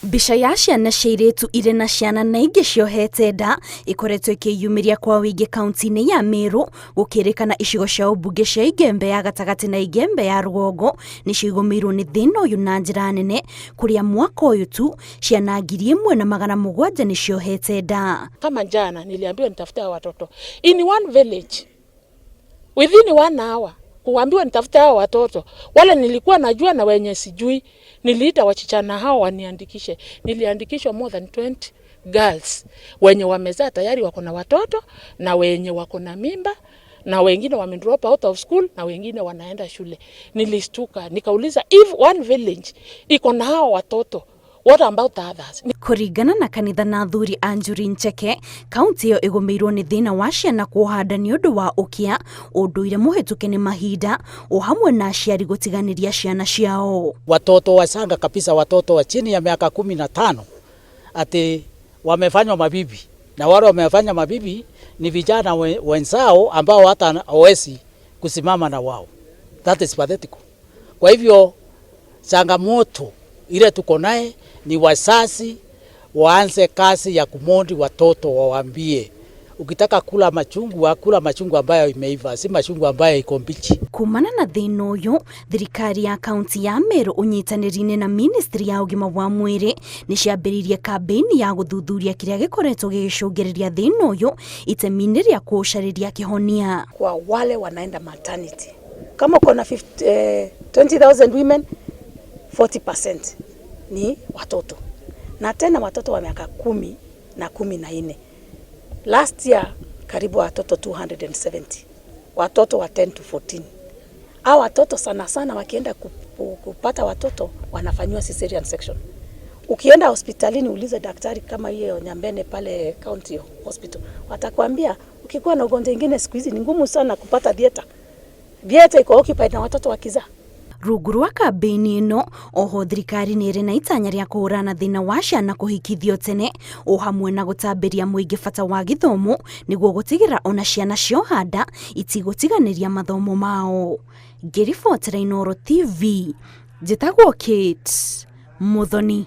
Mbica ya ciana cia airĩtu irĩ na ciana na ingĩ ciohete nda ĩkoretwo ĩkĩyumĩria kwa ũingĩ kaunti-inĩ ya Meru, gũkĩrĩkana icigo cia ũmbunge cia Igembe ya gatagatĩ na Igembe ya rũgongo nĩcio igũmĩirwo nĩ thĩna ũyũ na njĩra nene, kũrĩa mwaka ũyũ tu ciana 1700 nĩ ciohete nda. Kama jana niliambiwa nitafute hawa watoto in one village within one hour, kuambiwa nitafute hawa watoto wale nilikuwa najua na wenye sijui. Niliita wasichana hao waniandikishe, niliandikishwa more than 20 girls wenye wamezaa tayari wako na watoto na wenye wako na mimba na wengine wame drop out of school na wengine wanaenda shule. Nilistuka nikauliza, if one village iko na hao watoto, what about others? Kũringana na kanitha na athuri a Njuri Ncheke, kaunti ĩyo ĩgũmĩirwo nĩ thĩna wa ciana kuoha nda nĩ ũndũ wa ũkĩa, ũndũire mũhĩtũke nĩ mahinda, o hamwe na aciari gũtiganĩria ciana ciao. Watoto wachanga kabisa, watoto wa chini ya miaka 15, ati wamefanywa mabibi, na wale wamefanya mabibi ni vijana wenzao ambao hata hawezi kusimama na wao. That is pathetic. Kwa hivyo changamoto ile tuko naye ni wazazi waanze kazi ya kumould watoto, wawaambie ukitaka kula machungwa, kula machungwa ambayo imeiva, si machungwa ambayo iko mbichi. Kumana na thĩna ũyũ, thirikari ya kaunti ya Meru ũnyitanĩri-inĩ na ministry ya ũgima wa mwĩrĩ nĩ ciambĩrĩirie kambĩini ya gũthuthuria kĩrĩa gĩkoretwo gĩgĩcũngĩrĩria thĩna ũyũ itemi-inĩ rĩa kũũcarĩria kĩhonia. Kwa wale wanaenda maternity, kama uko na 50, 20,000 women, 40% ni watoto, na tena watoto wa miaka 10 na 14. Last year karibu watoto 270, watoto wa 10 to 14. Hao watoto sana sana wakienda kupata watoto wanafanyiwa cesarean section. Ukienda hospitalini ulize daktari kama hiyo Nyambene pale County Hospital, watakwambia ukikuwa na ugonjwa ingine siku hizi ni ngumu sana kupata theater. Theater iko occupied na watoto wakizaa. Rungu rwa kambĩini ĩno, oho thirikari nĩ ĩrĩ na itanya rĩa kũhũrana thĩna wa ciana kũhikithio tene, o hamwe na gũtambĩria mũingĩ bata wa gĩthomo nĩguo gũtigĩrĩra ona ciana cioha nda itigũtiganĩria mathomo mao. Ngĩribotera Inooro TV, njĩtagwo Kate Muthoni.